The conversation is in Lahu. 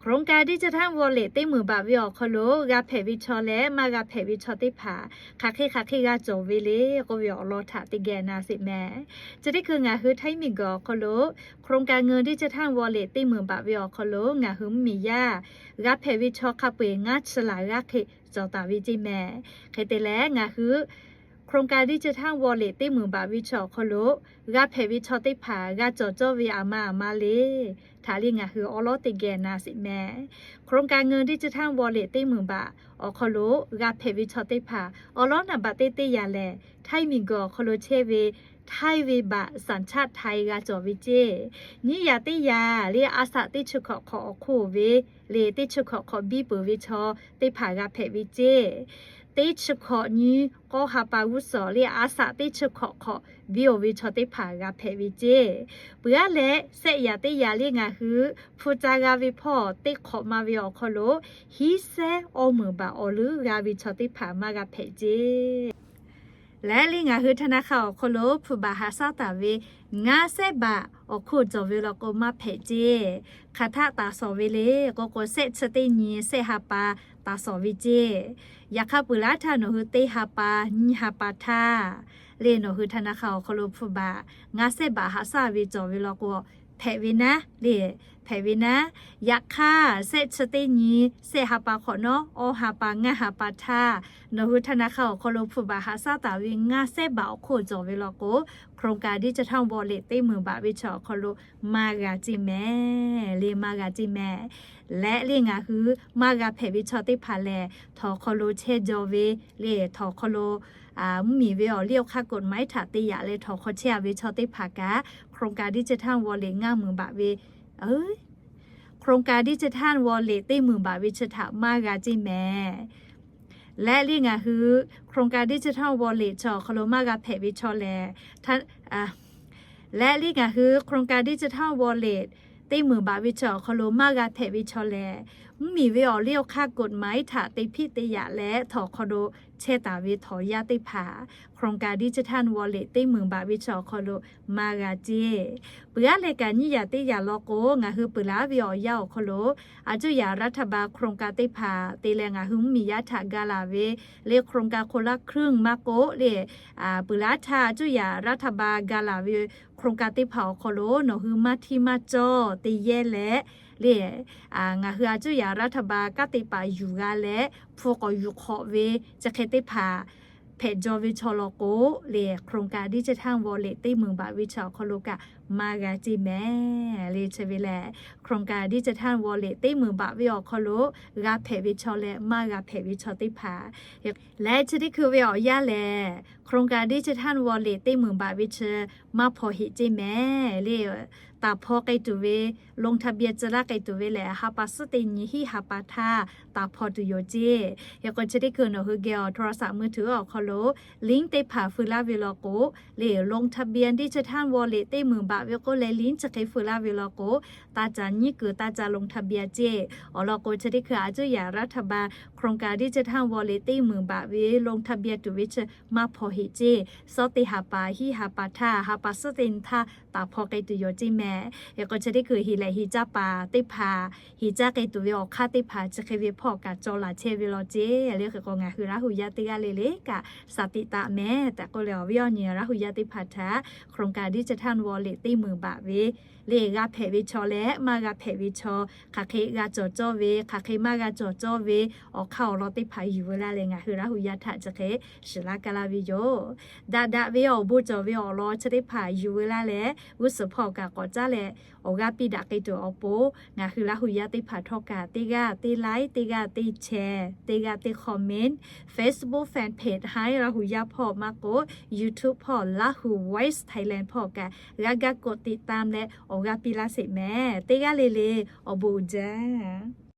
โครงการดิจิทัลวอลเล็ต teˇ meunˍ baꞈ ve awˬ hk'aw lo g'a hpehꞈ ve chaw leh maˇ g'a hpehꞈ ve chaw teˇ hpaˍ hk'aˬ hk'e hk'aˬ hk'e g'a cawˬ ve le k'oˆ ve awˬ lawn htaꞈ teˇ geh na sheˍ mehˍ. Chi teˇ hkui ngaˬ hui htaiˇ miˬguiˬ awˬ hk'aw lo โครงการเงินดิจิทัลวอลเล็ต teˇ meunˍ baꞈ ve awˬ hk'aw lo ngaˬ hui mvuhˇmiˬ yaˇ g'a hpehꞈ ve chaw hk'a peu-eˬ ngaˇ chi laˬ g'aˇ hk'e cawˬ taˍ ve ceˇ mehˍ. Hk'e te leh ngaˬ hui โครงการดิจิทัลวอลเล็ต teˇ meunˍ baꞈ ve chi awˬ hk'aw lo g'a hpehꞈ ve chaw teˇ hpaˍ g'a cawˬ cawˇ ve aˬ ma aˬ ma le htaꞈ le ngaˬ hui awˉ lawˉ teˇ geh na sheˍ mehˍ. โครงการเงินดิจิทัลวอลเล็ต teˇ meunˍ baꞈ awˬ hk'aw lo g'a hpehꞈ ve chaw teˇ hpaˍ awˉ lawˉ naˍ baꞈ teˇ teˇ yaꞈ lehˬ, htaiˇ miˬguiˬ awˬ hk'aw lo chehˇ ve ไทย ve baꞈ สัญชาติไทย g'a cawˬ ve ceˇ. Nyiˇ yaꞈ teˇ yaꞈ le a shaꞈ teˇ chi hkawꞈ hk'awꞈ awˬ hk'oˆ ve le teˇ chi hkawꞈ hk'awꞈ biˇ peuˬ ve chaw teˇ hpaˍ g'a hpehꞈ ve ceˇ. Teˇ chi hkawꞈ nyi k'awˇ ha pa g'uˇ suhˍ le a shaꞈ teˇ chi hkawꞈ hk'awꞈ biˇ-oˬ ve chaw teˇ hpaˍ g'a hpehꞈ ve ceˇ. Peuˬ aˉ leh sehˆ yaꞈ teˇ yaꞈ le ngaˬ hui hpu ca g'a ve hpawˇ teˇ hk'awꞈ ma ve awˬ hk'aw lo hiˉ sehˉ awˇ meunˍ baꞈ awˬ leuˉ g'a ve chaw teˇ hpaˍ maˇ g'a hpehꞈ ceˇ. Leh le ngaˬ hui ธนาคาร awˬ hk'aw lo hpu baꞈ haꞈ shaˉ taˍ ve ngaˇ sehˉ baꞈ awˬ hk'oˆ cawˬ ve law k'o maˇ hpehꞈ ceˇ. Hk'aˬ htaˆ taˍ shawˍ ve le k'o k'o, sehˆ chi teˇ nyi sehˆ ha pa taˍ shawˍ ve ceˇ. Yaꞈ hk'aˇ peuˬ laˇ htaˇ nawˬ hui teˇ ha pa nyiˇ ha pa htaˇ le nawˬ hui ธนาคาร awˬ hk'aw lo hpu baꞈ ngaˇ sehˉ baꞈ haꞈ shaˉ ve cawˬ ve law k'o hpehꞈ ve naˉ le, hpehꞈ ve naˉ. Yaꞈ hk'aˇ sehˆ chi teˇ nyi sehˆ ha pa hk'awꞈ nawˉ awˇ ha pa ngaˇ ha pa htaˇ nawˬ hui ธนาคาร awˬ hk'aw lo hpu baꞈ haꞈ shaˉ taˍ ve ngaˇ sehˉ baꞈ awˬ hk'oˆ cawˬ ve law k'o, โครงการดิจิทัลวอลเล็ต teˇ meunˍ baꞈ ve chaw awˬ hk'aw lo maˇ g'a ceˇ mehˍ le, maˇ g'a ceˇ mehˍ. Leh le ngaˬ hui maˇ g'a hpehꞈ ve chaw teˇ hpaˍ lehˬ, htawnˍ hk'aw lo chehˇ jaw ve le htawnˍ hk'aw lo mvuhˇmiˬ ve awˬ liˇ awˬ hk'aˇ กฎหมาย htaꞈ te yaꞈ leh htawnˍ hk'aw chehˇ a ve chaw teˇ hpaˍ kaꞈ โครงการดิจิทัลวอลเล็ต ngaˇ meunˍ baꞈ ve โครงการดิจิทัลวอลเล็ต teˇ meunˍ baꞈ ve chi htaꞈ maˇ g'a ceˇ mehˍ. Leh le ngaˬ hui โครงการดิจิทัลวอลเล็ต chaw awˬ hk'aw lo maˇ g'a hpehꞈ ve chaw lehˬ, leh le ngaˬ hui โครงการดิจิทัลวอลเล็ต teˇ meunˍ baꞈ ve chaw awˬ hk'aw lo maˇ g'a hpehꞈ ve chaw lehˬ, mvuhˇmiˬ ve awˬ liˇ awˬ hk'aˇ กฎหมาย htaꞈ te hpiˆ te yaꞈ leh htawnˍ hk'aw lo chehˇ taˍ ve htawnˍ yaˇ teˇ hpaˍ โครงการดิจิทัลวอลเล็ต teˇ meunˍ baꞈ ve chaw awˬ hk'aw lo maˇ g'a ceˇ. Peuˬ aˉ leh kaꞈ nyiˇ yaꞈ teˇ yaꞈ law k'o, ngaˬ hui peuˬ laˬ ve awˬ yanˇ awˬ hk'aw lo a cuˇ yaꞈ รัฐบาล โครงการ teˇ hpaˍ te leh ngaˬ hui mvuhˇmiˬ yaˇ htaꞈ ga laˬ ve le โครงการคนละครึ่ง maˇ k'oˆ le, peuˬ laˇ htaˇ a cuˇ yaꞈ รัฐบาล ga laˬ ve โครงการ teˇ hpaˍ awˬ hk'aw lo nawˬ hui maˇ htiˇ maˇ cawˇ te yehˇ leh le, ngaˬ hui a cuˇ yaꞈ รัฐบาล kanˉ te paˍ yuˬ g'a leh hpu k'awꞈ yuˬ hk'awꞈ ve chi hk'e teˇ hpaˍ hpehꞈ jaw ve chaw law k'o le, โครงการดิจิทัลวอลเล็ต teˇ meunˍ baꞈ ve chaw awˬ hk'aw lo kaꞈ maˇ g'a ceˇ mehˍ le. Chi ve lehˬ โครงการดิจิทัลวอลเล็ต teˇ meunˍ baꞈ ve awˬ hk'aw lo g'a hpehꞈ ve chaw leh maˇ g'a hpehꞈ ve chaw teˇ hpaˍ leh chi teˇ hkui ve awˬ yanˇ lehˬ โครงการดิจิทัลวอลเล็ต teˇ meunˍ baꞈ ve chi maˇ hpaw heꞈ ceˇ mehˍ le. Taˍ hpaw k'ai tuˬ ve, ลงทะเบียน tcuh laˇ k'ai tuˬ ve lehˬ, ha pa suhˉ teˇ nyi hiˉ ha pa htaˇ taˍ hpaw tuˬ yoˬ ceˇ. Hk'e k'o chi teˇ hkui nawˬ hui geh awˬ โทรศัพท์มือถือ awˬ hk'aw lo link teˇ hpaˍ feu laˇ ve law k'o le, ลงทะเบียน ดิจิทัลวอลเล็ต teˇ meunˍ baꞈ ve k'oˆ leh link chi hk'e feu laˇ ve law k'o, ตาจ๋า nyiˇ kuiˬ ตาจ๋า ลงทะเบียน ceˇ. Awˬ lawn k'o chi teˇ hkui a cuˇ yaꞈ รัฐบาล โครงการดิจิทัลวอลเล็ต teˇ meunˍ baꞈ ve ลงทะเบียน tuˬ ve chi maˇ hpaw heꞈ ceˇ. Suhˉ teˇ ha pa hiˉ ha pa htaˇ, ha pa suhˉ teˇ nyi htaˇ taˍ hpaw k'ai tuˬ yoˬ ceˇ mehˍ. Hk'e k'o chi teˇ hkui heˍ lehˬ heˍ caˇ paˍ teˇ hpaˍ, heˍ caˇ k'ai tuˬ ve awˬ hk'aˇ teˇ hpaˍ chi hk'e ve hpawˇ kaꞈ caw laˬ chehˇ ve law ceˇ. Le hk'e k'o ngaˬ hui Laˇ hu yaˇ teˇ g'aˇ le le kaꞈ สติ taˍ mehˍ tehꞈ k'oˆ leh, awˬ viˉ awˬ nyi Laˇ hu yaˇ teˇ hpaˍ htaꞈ โครงการดิจิทัลวอลเล็ต teˇ meunˍ baꞈ ve le g'a hpehꞈ ve chaw leh maˇ g'a hpehꞈ ve chaw, hk'aˬ hk'e g'a cawˬ cawˇ ve, hk'aˬ hk'e maˇ g'a cawˬ cawˇ ve, awˬ hk'aˇ awˬ lawn teˇ hpaˍ yuˬ veu laˇ leh ngaˬ hui Laˇ hu yaˇ htaꞈ chi hk'e shiˍ laˇ kaˇ laˇ ve yoˬ. Daꞈ daꞈ ve awˬ bon cawˬ ve awˬ lawn chi teˇ hpaˍ yuˬ veu laˇ leh, g'uˇ suhˍ hpawˇ kaꞈ k'awꞈ caˉ leh awˬ g'aˇ piˇ daꞈ k'ai tuˬ awˬ pon, ngaˬ hui Laˇ hu yaˇ teˇ hpaˍ htawˇ kaꞈ teˇ g'aˇ teˇ like, teˇ g'aˇ teˇ share, teˇ g'aˇ teˇ comment, Facebook fan page Htaiˇ Laˇ hu yaˇ hpawˇ maˇ k'oˆ, YouTube hpawˇ Lahu Voice Thailand hpawˇ kaꞈ g'a ga กดติดตาม leh awˬ g'aˇ piˇ laˇ sheˍ mehˍ. Teˇ g'aˇ le le awˬ bon uiˍ jaˇ.